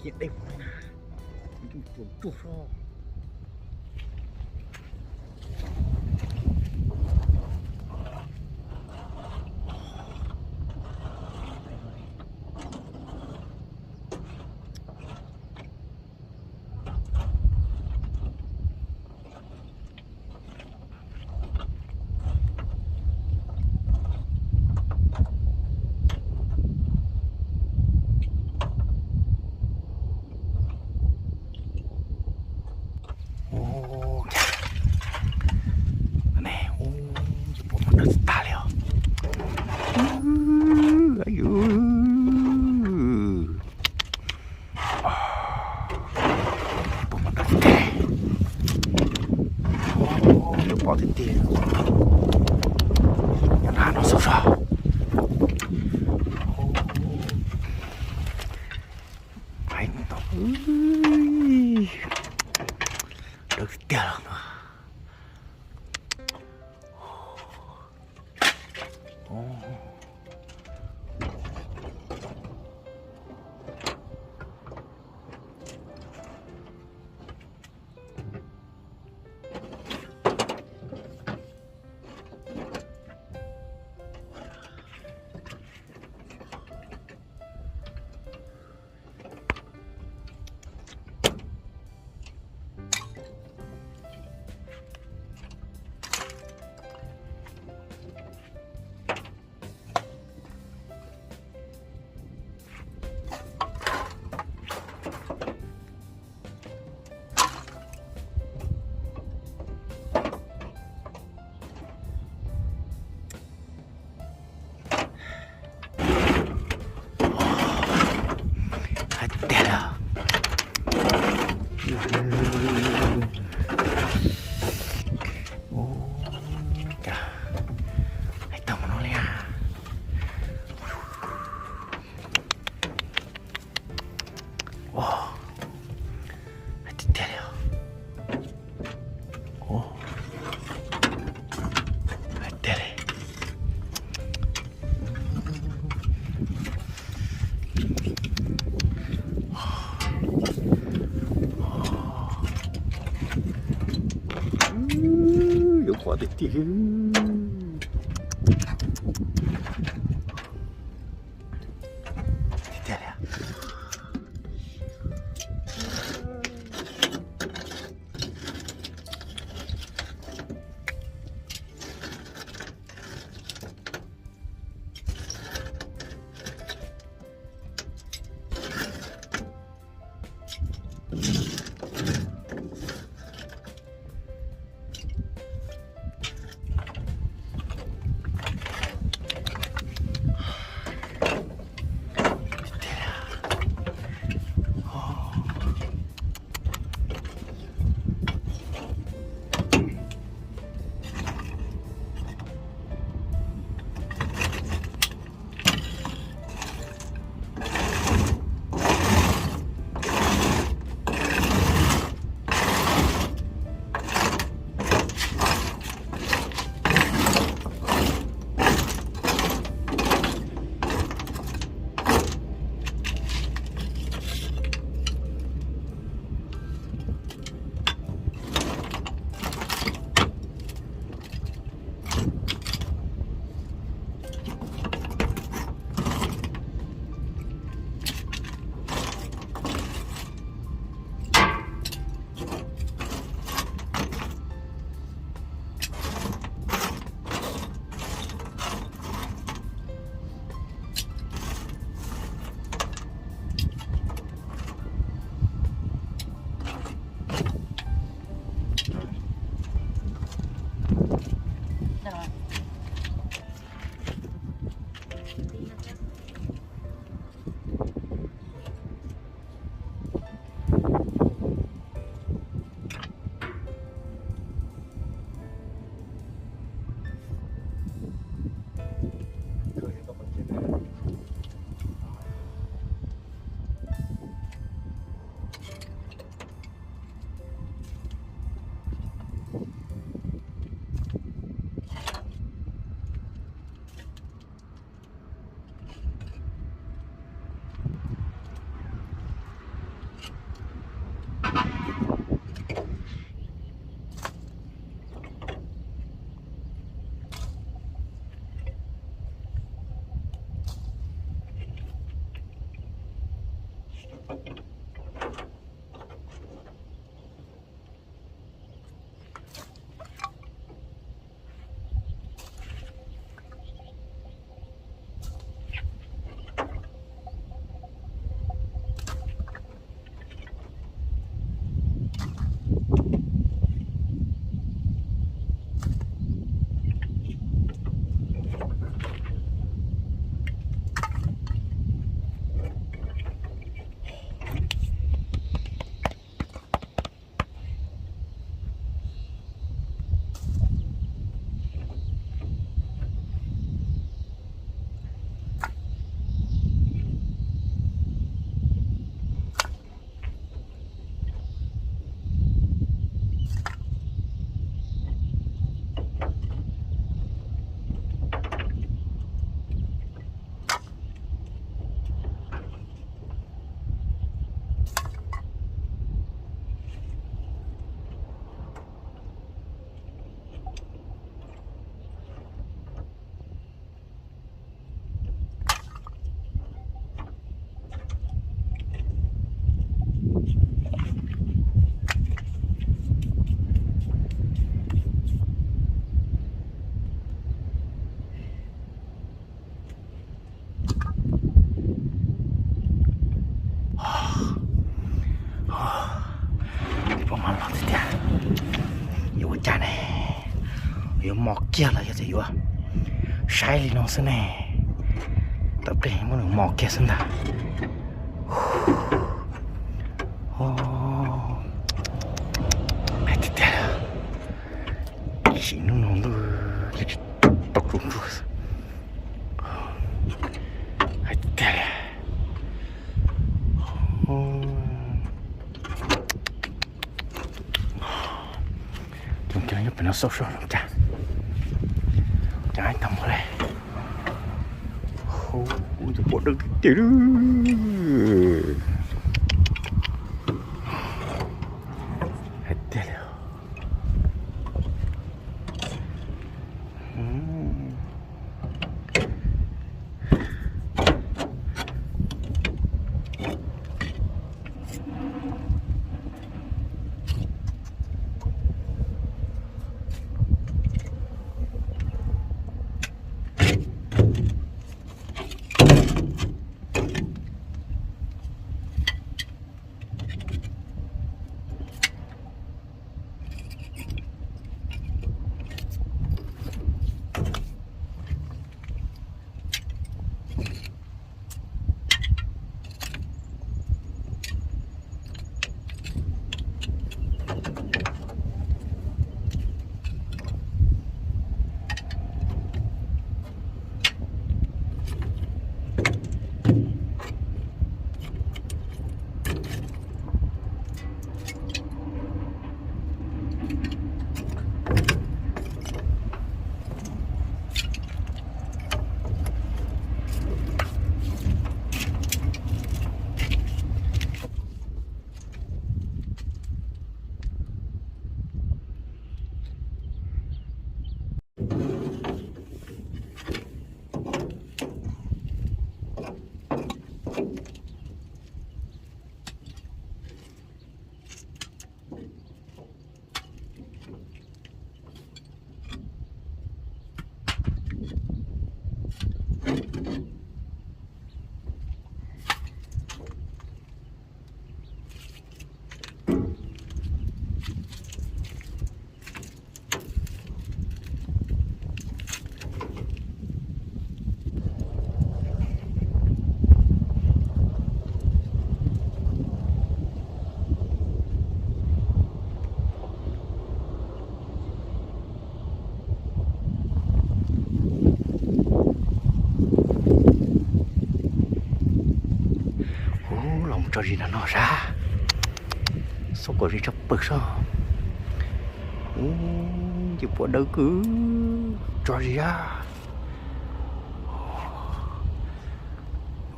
Dej, dej, tsuag tsuag. Ub, ne, ub, yuav pom muaj dawb tag li os. Ub, yuav pom muaj dawb tag. Yuav pom tiag tiag. Nyob nram no xwb sas. Hais tau, dawb tiag los no. Hais tiag los. Ub, cas hais tau mus no li a. Ua, hais tiag tiag li os. Ua, hais tiag li. Yuav pom tiag tiag li. Tiag tiag li. Pom mas los tiag tiag, yuav ua cas ne? Yuav mos kiag los yog tias yuav saib li no xwb ne? Tawm pliag muab nws mos kiag xwb ntag. Hais tiag tiag, ib sim hnub no ntuj twb tsis tau tsaus ntuj. Hais tiag tiag li. Cov kiag nyob pem no xauj soj no cas, cas tag npaum li. Ub, tus pom dawb tiag tiag li. Hais tiag li. Ub, los mus tso zis nram no sab. Xauj kom zis tshaj plaws sab. Ub, tus pom dawb kawg, tso zis sab.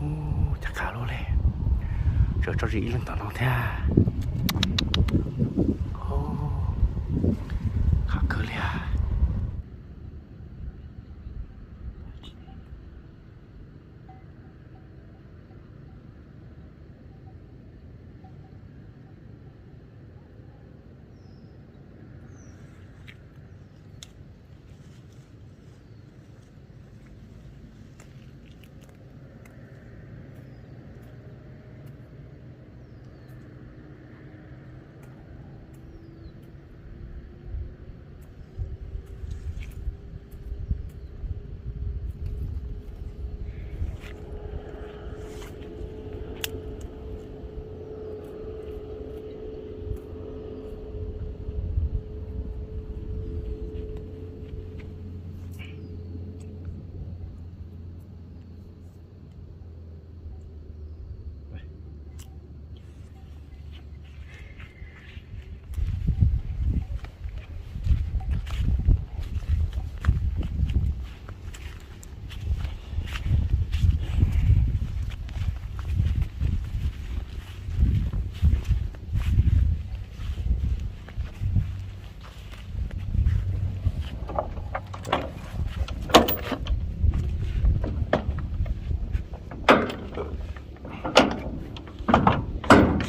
Ub, cas qab luaj li. Tseem tso zis ib leeg tom no thiab. Qab kawg li os.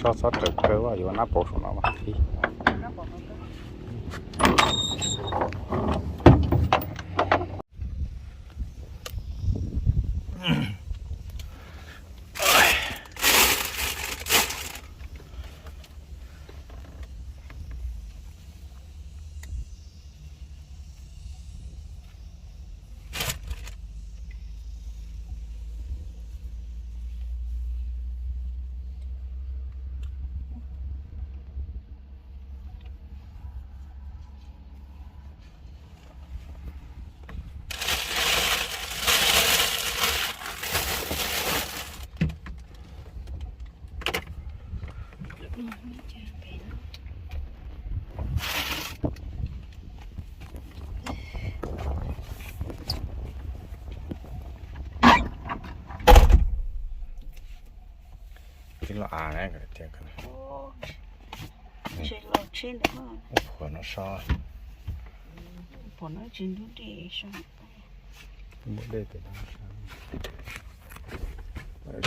Koj txhob raws kawg, yuav nab paus saum no mas qhib. Tib los av na tiag. Ub, phuam no so. Phuam no tsis ntub dej so. Muaj dej pem no so.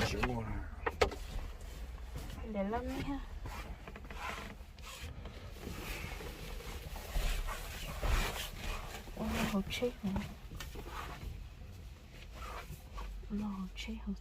Tsis muaj. Ntawm loj me ha. Ua loj hauv tsheb hauv. Loj hauv tsheb hauv.